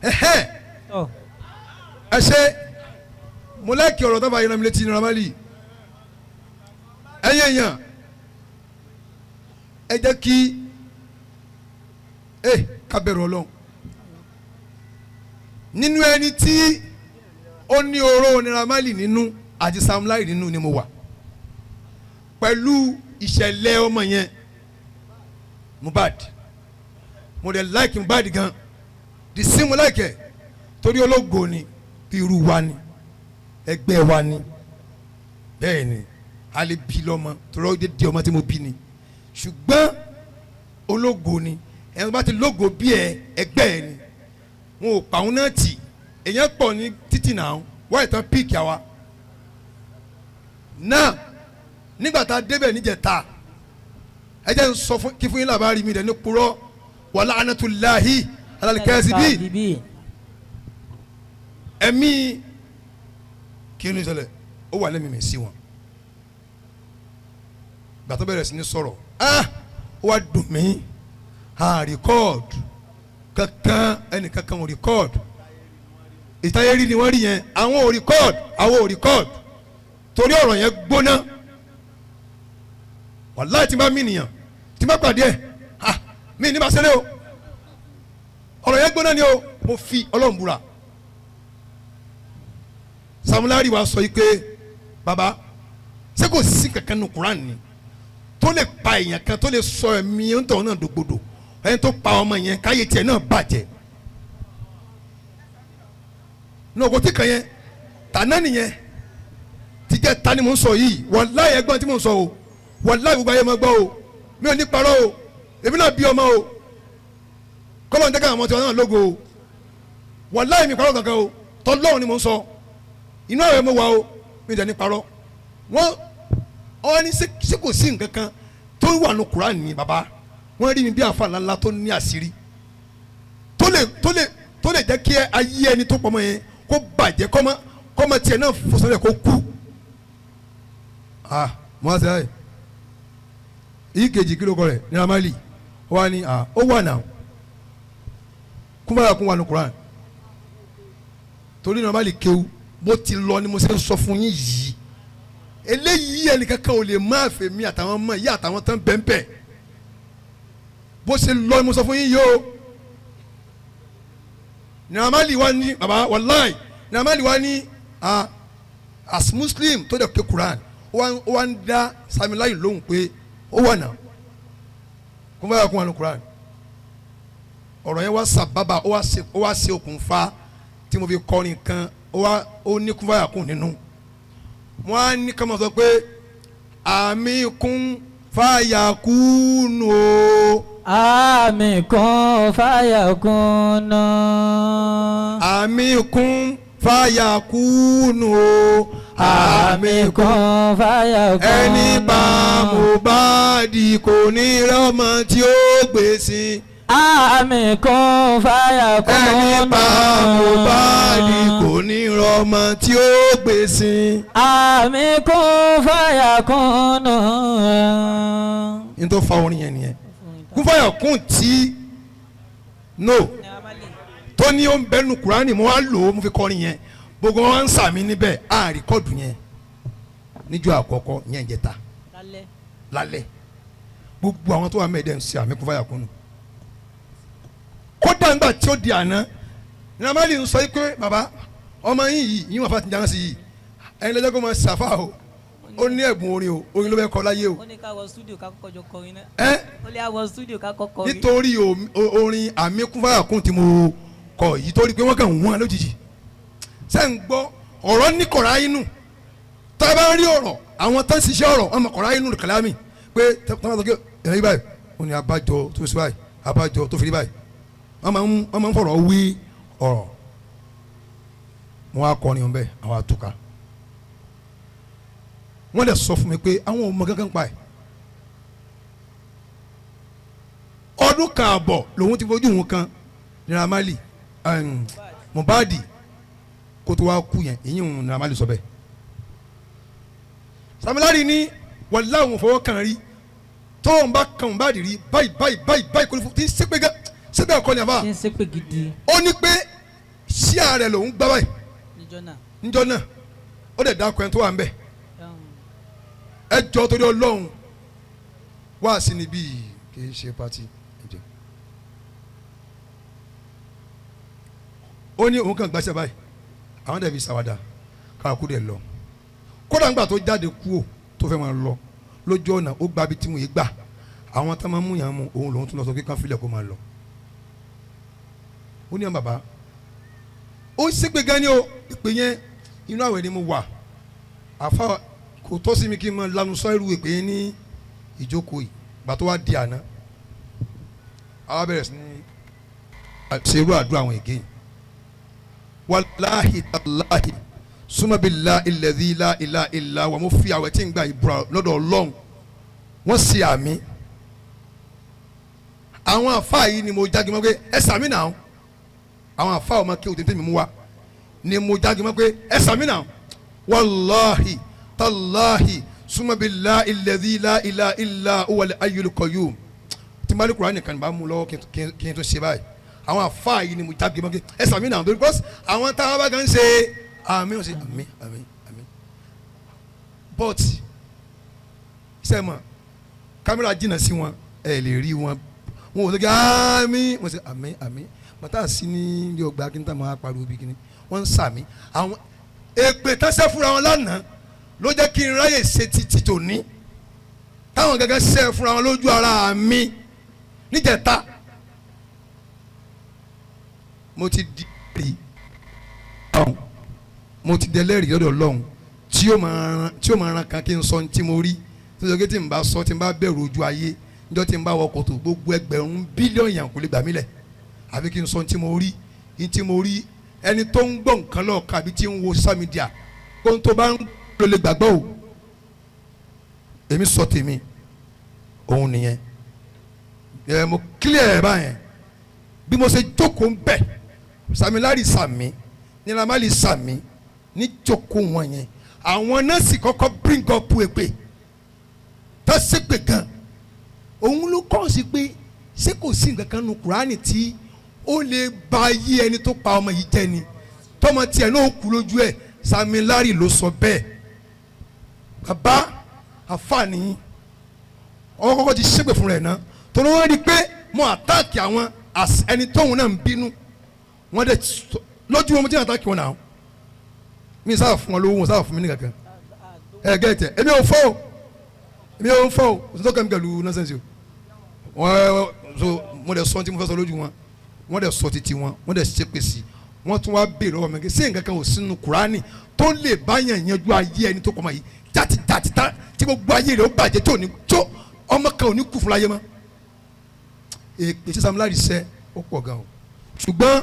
Ẹ̀hẹ́n. Tọ́. Ẹ ṣe, mo lẹ́kì ọ̀rọ̀ tó bá yẹn létí Naira Marley. Ẹ̀yin èèyàn, ẹ jẹ́ kí ẹ ká bẹ̀rù Ọlọ́run nínú ẹni tí ó ní oró Naira Marley nínú àti Sam Larry nínú ni mo wà pẹ̀lú ìṣẹ̀lẹ̀ ọmọ yẹn, Mohbad. Mo dẹ̀ like Mohbad gan the same. Mo like ẹ̀ torí ológo ni, bí irú wa ni, ẹgbẹ́ wa ni. Bẹ́ẹ̀ ni, a lè bí lọ́mọ torí ó di ọmọ tí mo bí ni, ṣùgbọ́n ológo ni. Ẹni bá ti lógo bí ẹ, ẹgbẹ́ ẹ ni. Wọn ò pa òun náà tì. Èèyàn pọ̀ ní títì náà wọ́n ìtàn pick àwa náà. Nígbà tá a débẹ̀ níjẹta, ẹ jẹ́ n sọ fún kí fún yín làbárí mi dẹ̀ ní purọ́ wàlá anatulahi alalikẹ́sì bíi ẹ̀mí kí ni ṣẹlẹ̀, ó wà lẹ́mìí mi sí wọn. Gbàtọ́ bẹ̀rẹ̀ sí ní sọ̀rọ̀, ah, ó wá dùn mí. A record kankan, ẹnì kankan ò record. Ìtayé rí ni wọ́n rí yẹn. Àwọn ò record, àwọn ò record torí ọ̀rọ̀ yẹn gbóná. Wàláì, tí n bá mí nìyàn, tí n bá pàdé ẹ̀, ah, mi ní bá ṣẹlẹ̀ o. Ọ̀rọ̀ yẹn gbóná ni o. Mo fi Ọlọ́run búra. Sam Larry wa sọ yìí pé, baba, ṣé kò sí kankan nínú Quran ni tó lè pa èèyàn kan, tó lè sọ ẹ̀mí ńtọ̀ náà dògbòdò, ẹni tó pa ọmọ yẹn, káyé tiẹ̀ náà bàjẹ́ ní òkò tí kan yẹn tàná nìyẹn tìjẹ́ ta ni mò ń sọ yìí. Wàláhì, ẹgbọ́n tí mò ń sọ o. Wàláhì, gbogbo ayé máa gbọ́ o. Mi ò ní parọ́ o. Èmi náà bí ọmọ o. Kọ́lọ́ ń tẹ́ka àwọn ọmọ tiwọn náà lógo o. Wàláhì, mi parọ́ kankan o. Tọ́lọ́run ni mò ń sọ. Inú àwẹ̀ mo wà o, mi dẹ̀ ní parọ́. Wọ́n ọ ní ṣé kò sí nǹkan kan tó wà ní Kùránì ni? Bàbá, wọ́n rí mi bí àfa ńláńlá tó ní àṣírí tó lè jẹ́ kí ayé ẹni tó pọ̀ mọ́ yẹn kó bàjẹ́, kọ́mọ tiẹ̀ náà fòsànlẹ̀ kó kú. Ah, mo wá sí ayé yìí kejì, kí ló kọ rẹ̀? Naira Marley. Ó wá ní, ah, ó wà náà, kúnbára kún wà ní Kùránì torí Naira Marley kéwú. Bó ti lọ ni mo ṣe ń sọ fún yín yìí. Eléyìí, ẹnìkankan ò lè má fèmí àtàwọn ọmọ yìí àtàwọn tán bẹ́ẹ̀nbẹ́ẹ̀. Bó ṣe lọ ni mo sọ fún yín yìí o. Naira Marley wa ní, baba, wàláì, Naira Marley wa ní, ah, as Muslim tó dẹ̀ ké Quran, ó wá ń dá Sam Larry lóhùn pé ó wà náà, kó bá yà kó wà ní Quran. Ọ̀rọ̀ yẹn wá sábàbà, ó wá ṣe okùnfà tí mo fi kọrin kan. Ó wá ó ní kó bá yà kún nínú. Wọ́n á ní ká máa sọ pé àmì kún fàyà kúnú o. Àmì kún fàyà kún náà. Àmì kún fàyà kúnú o. Àmì kún fàyà kún náà. Ẹni bá Mohbad kò ní rọ́mọ tí ó gbèsè. Àmì kún fàyà kún náà. Ẹni bá Mohbad kò ní rọ́mọ tí ó gbèsè. Àmì kún fàyà kún náà. N tó fa orin yẹn nìyẹn. Kún fàyà kún tí no tó ní ó ń bẹnu Kúránì, mo wá lò ó, mo fi kọrin yẹn. Gbogbo wọn ń sàmì níbẹ̀. Á record yẹn níjọ́ àkọ́kọ́ yẹn jẹta lálẹ́. Gbogbo àwọn tó wà mẹ́ẹ̀ẹ́dẹ́ ń ṣe àmì kún fàyà kún nù. Kódà ńgbà tí ó di àná, Naira Marley ń sọ yìí pé, bàbá, ọmọ yín yìí yín wà fà ti dáná sí yìí, ẹ̀yin lọ́jọ́ kó máa ṣàfà o. Ó ní ẹ̀bùn orin o. Orin ló fẹ́ kọ láyé o. Ó ní ká wọ studio, ká kọ́kọ́ jọ kọrin náà. Ẹ. Ó lé àwọ studio, ká kọ́kọ́ kọrin. Nítorí orin àmì kún fàyà kún tí mo kọ yìí, torí pé wọ́n kàn wọ́n lójijì. Ṣé ń gbọ́ ọ̀rọ̀ ní kọ̀ọ̀rọ̀ inú? Tá a bá ń rí ọ̀rọ̀, àwọn tó ń ṣiṣẹ́ ọ̀rọ̀, wọn mọ̀ kọ̀ọ̀rọ̀ inú kàlámì pé tí wọ́n bá sọ pé ẹ̀rọ yìí báyìí, ó ní abájọ tó fi sí báyìí, abájọ tó fi rí báyìí. Wọ́n máa ń fọ̀rọ̀ wí ọ̀rọ̀. Wọ́n á kọrin ọ̀nbẹ, àwọn àtúkà. Wọ́n lè sọ fún mi pé àwọn ò mọ gángan pa ẹ̀. Ọdún kan àbọ̀ lòun ti fojú òun kan Naira Marley, Mohbad, kó tó wá kú yẹn. Ìyẹn òun Naira Marley sọ bẹ́ẹ̀. Sam Larry ní wàlá òun fọwọ́ kàn rí, tóun bá kan Mohbad rí báyìí báyìí báyìí báyìí, kò ní fún tí ń ṣépè gán síbẹ̀ ọkọ ni àbá. Tí ń ṣépè gidi. Ó ní pé Ṣíà rẹ̀ lòún gbá báyìí Níjọ́ náà. Níjọ́ náà, ó dẹ̀ dákọ̀ ẹni tó wà ń bẹ̀. Ẹ jọ, torí Ọlọ́run, wá sí níbí, kì í ṣe party. Ẹ jọ, ó ní òun kàn gbàṣẹ báyìí, àwọn dẹ̀ fi ṣàwàdà káàkú dẹ̀ lọ. Kódà ńgbà tó jáde kúò tó fẹ́ máa lọ lójú ọ̀nà, ó gba ibi tí mo yé gbà, àwọn tá máa mú yàn mú òun lòun tún lọ sọ pé kán filẹ̀ kó máa lọ. Ó ní àwọn bàbá ó ń ṣépè gan ni o. Ìpè yẹn, inú àwẹ̀ ni mo wà, àfa kò tọ́ sí mi kí n máa lanu sọ irú ìpè yẹn ní ìjókòó yìí. Gbà tó wá di àná, àwa bẹ̀rẹ̀ sí ní ṣe irú àdúrà àwọn again. Wàláhì tàláhì súnmọ́bìlá ilẹ̀dí ilá ilá ilá wà, mo fi àwẹ̀ tí ń gba ìbúra lọ́dọ̀ Ọlọ́run. Wọ́n ṣe àmì. Àwọn àfáà yìí ni mo jáde mọ́ pé ẹ sàmì náà. Àwọn àfáà ọmọ kí o tètè mi mú wa ni mo jáde mọ́ pé ẹ sàmì náà. Wàláhì tàláhì súnmọ́bìlá ilẹ̀dí ilá ilá ilá wal hayyul qayyum. Tí n bá ní Kùránì nìkan bá mú lọ́wọ́ kí n tó ṣe báyìí, àwọn àfáà yìí ni mo jáde mọ́ pé ẹ sàmì náà, because àwọn táwọn bá kàn ń ṣe àmì, wọ́n ṣe àmì, àmì, àmì. But sẹ́mọ̀ kámẹ́rà jìnnà sí wọn, ẹ lè rí wọn. Wọn ò sọ kí àmì, wọ́n ṣe àmì, àmì. Bàtà sí ní ilé ọgbà kí n tà máa pariwo bí kíní. Wọ́n ń sàmì. Àwọn èpè tánṣẹ́ fúnra wọn lánàá ló jẹ́ kí n ráyè ṣe títí tòní, táwọn gẹ́gẹ́ ṣe fúnra wọn lójú ara mi níjẹta. Mo ti di rí, mo ti dẹlẹ́rìí lọ́dọ̀ Ọlọ́run tí ó máa ran kan kí n sọ ní tí mo rí, tó sọ pé tí n bá sọ, tí n bá bẹ̀rù ojú ayé níjọ́ tí n bá wọkọ̀ tó gbogbo ẹgbẹ̀rún bílíọ̀nù yàn kò lè gbà mí lẹ̀, àbí kí n sọ ní tí mo rí, ní tí mo rí. Ẹni tó ń gbọ́ nǹkan lọ́ọ̀kan àbí tí ń wo social media, ohun tó bá ń lò lè gbàgbọ́ o. Èmi sọ tèmi, òun nìyẹn. Ẹ mo clear ẹ báyẹn. Bí mo ṣe jókòó ń bẹ̀, Sam Larry sàmì, Naira Marley sàmì ní jókòó wọn yẹn. Àwọn nọ́ọ̀sì kọ́kọ́ bring up èpè tó ṣépè gan. Òun ló kọ́ sí pé ṣé kò sí nǹkan kan nu Kùránì tí ó lè ba ayé ẹni tó pa ọmọ yìí jẹ́ ni, tọmọ tiẹ̀ náà kú lójú ẹ̀? Sam Larry ló sọ bẹ́ẹ̀. Bàbá àfààní ọwọ́ kọ́kọ́ ti ṣépè fún rẹ̀ náà, torí wọ́n rí i pé mo attack àwọn ẹni tóun náà ń bínú. Wọ́n dẹ̀ lójú wọn, mo ti ń attack wọn náà. Mi sábà fún wọn lówó, wọn sábà fún mi ní kankan. Ẹ gẹ́tẹ̀, èmi ò fọ́ o, èmi ò fọ́ o. Òtítọ́ kẹ́mi pẹ̀lú nonsense o. Wọ́n so mo dẹ̀ sọ tí mo fẹ́ sọ lójú wọn, wọ́n dẹ̀ sọ títí wọn, wọ́n dẹ̀ ṣépè sí. Wọ́n tún wá béèrè lọ́wọ́ mi kí ṣé nǹkan kan ò sínú Kùránì tó lè báyàn yanjú ayé ẹni tó kọ́ ma yìí jáde jáde tá tí gbogbo ayé rẹ̀ ó bàjẹ́, tó ní tó ọmọ kan ò ní kú fún láyé mọ́? Èpè tí Sam Larry ṣẹ́, ó pọ̀ gan o, ṣùgbọ́n